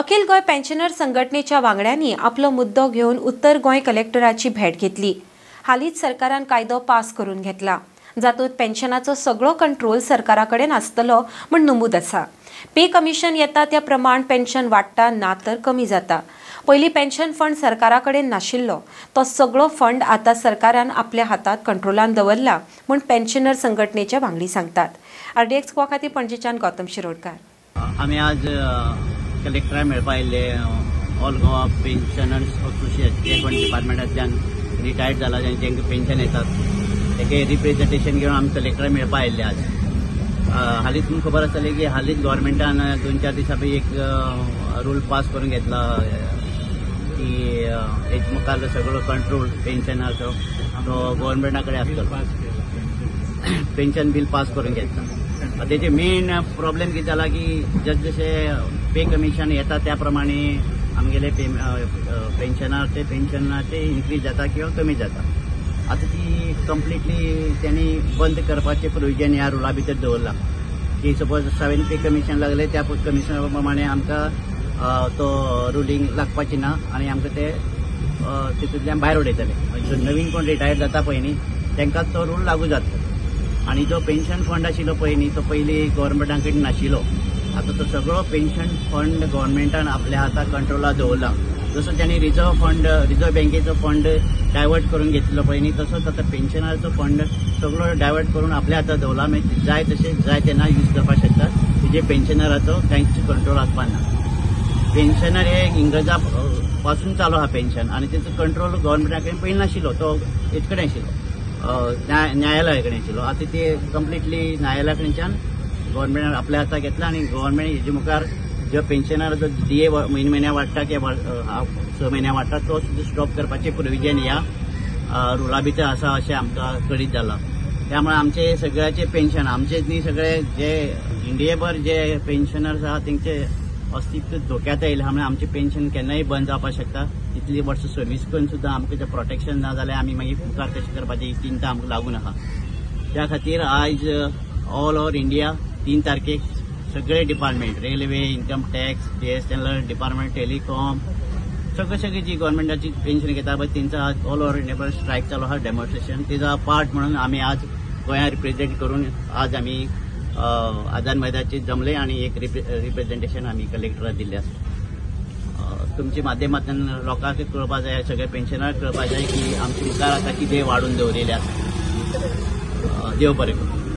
अखिल Goa pensioner संघटनेच्या वांगड्यांनी आपलो मुद्दो घेवन उत्तर गोंय कलेक्टराची भेट घेतली. हालींच सरकारान कायदो पास करून घेतला, जातूंत पेन्शनाचो सगळो कंट्रोल सरकारा कडेन आसतलो म्हूण नमूद आसा. पे कमिशन येता त्या प्रमाण पेन्शन वाडटा, ना तर कमी जाता. पयलीं पेन्शन फंड सरकारा कडेन नाशिल्लो, तो सगळो फंड आतां सरकारान आपल्या हातांत कंट्रोलान दवरला म्हूण पेन्शनर संघटनेचे वांगडी सांगतात. आरडीएक्स गोवा खातीर पणजेच्यान गौतम शिरोडकार. आमी आज कलेक्टराक मेळपा आयिल्ले. ऑल गोवा पेन्शनर्स असोसिएशन जे कोण डिपार्टमेंटांतल्यान रिटायर्ड जाला, जांकां पेन्शन येतात, तेके रिप्रेझेंटेशन घेवन आमी कलेक्टराक मेळपा आयिल्ले आज. हालींच तुमकां खबर आसतलें की हालींच गव्हर्मेंटान 2-4 दिसां पयलीं एक रूल पास करून घेतला की हेच मुखार सगळो कंट्रोल पेन्शनाचो तो गव्हर्मेंटा कडेन आसतलो. पेन्शन बील पास करून घेतला. तेजे मेन प्रॉब्लेम कितें जाला की जशें पे कमिशन येता त्या प्रमाणे आमगेले पेन्शनाचे पेन्शनाचे इन्क्रीज जाता किंवा कमी जाता. आतां ती कंप्लिटली त्यांनी बंद करपाचें प्रोविजन ह्या रुला भितर दवरला की सपोज 7 पे कमिशन लागले त्या कमिशना प्रमाणे आमकां तो रुलींग लागपाची ना आनी आमकां ते तितूंतल्यान भायर उडयतले. नवीन कोण रिटायर जाता पळय न्ही तांकां तो रूल लागू जातलो. आनी जो पेन्शन फंड आशिल्लो पळय न्ही तो पयलीं गव्हर्मेंटा कडेन नाशिल्लो, आतां तो सगळो पेन्शन फंड गव्हर्मेंटान आपल्या हाता कंट्रोला दवरला. जसो त्यांनी रिजर्व फंड, रिजर्व बँकेचो फंड डायवर्ट करून घेतलो पळय न्ही तसोच आतां पेन्शनाचो फंड सगळो डायवर्ट करून आपल्या हातात दवरला. मागीर जाय तशें जाय तेन्ना यूज करपाक शकता. तेजे पेन्शनराचो कांयच कंट्रोल आसपा ना. पेन्शनर हे इंग्रजा पासून चालू आहा पेन्शन आनी तेचो कंट्रोल गव्हर्मेंटा कडेन पयलीं नाशिल्लो, तो हेच कडेन आशिल्लो, न्यायालया कडेन आशिल्लो. आतां ते कंप्लिटली न्यायालया कडच्यान गव्हर्मेंटान आपल्या हातात घेतला आनी गव्हर्मेंट हेजे मुखार जो पेन्शनराचो डीए म्हयन्या म्हयन्या वाडटा किंवा 6 म्हयन्या वाडटा तो सुद्दां स्टॉप करपाचें प्रोविजन ह्या रुला भितर आसा अशें आमकां कळीत जालां. त्यामुळे आमचे सगळ्याचे पेन्शन, आमचेच न्ही सगळे जे इंडियेभर जे पेन्शनर्स आहा तेंचे अस्तित्व धोक्यात येयलां. म्हणल्यार आमचें पेन्शन केन्नाय बंद जावपाक शकता. इतली वर्सां सर्वीस करून सुद्दां आमकां जें प्रोटेक्शन ना जाल्यार आमी मागीर मुखार कशें करपाचें ही चिंता आमकां लागून आहा. त्या खातीर आयज ऑल ओवर इंडिया 3 तारखेक सगळे department, railway, income tax, BSNL department, telecom, सगळे सगळी जी गव्हर्मेंटाची पेन्शन घेता पळय तेंचो आज ऑल ओवर इंडिया स्ट्रायक चालू आहा, डेमॉन्स्ट्रेशन. तेजो पार्ट म्हणून आमी आज गोंया रिप्रेझेंट करून आज आमी आझाद मैदानाचेर जमले आनी एक रिप्रेझेंटेशन आमी कलेक्टराक दिल्लें आसा. तुमच्या माध्यमांतल्यान लोकांक कळपा जाय, सगळे पेन्शनराक कळपा जाय की आमचे मुखार आतां कितें वाडून दवरिल्लें आसा. देव बरें करूं.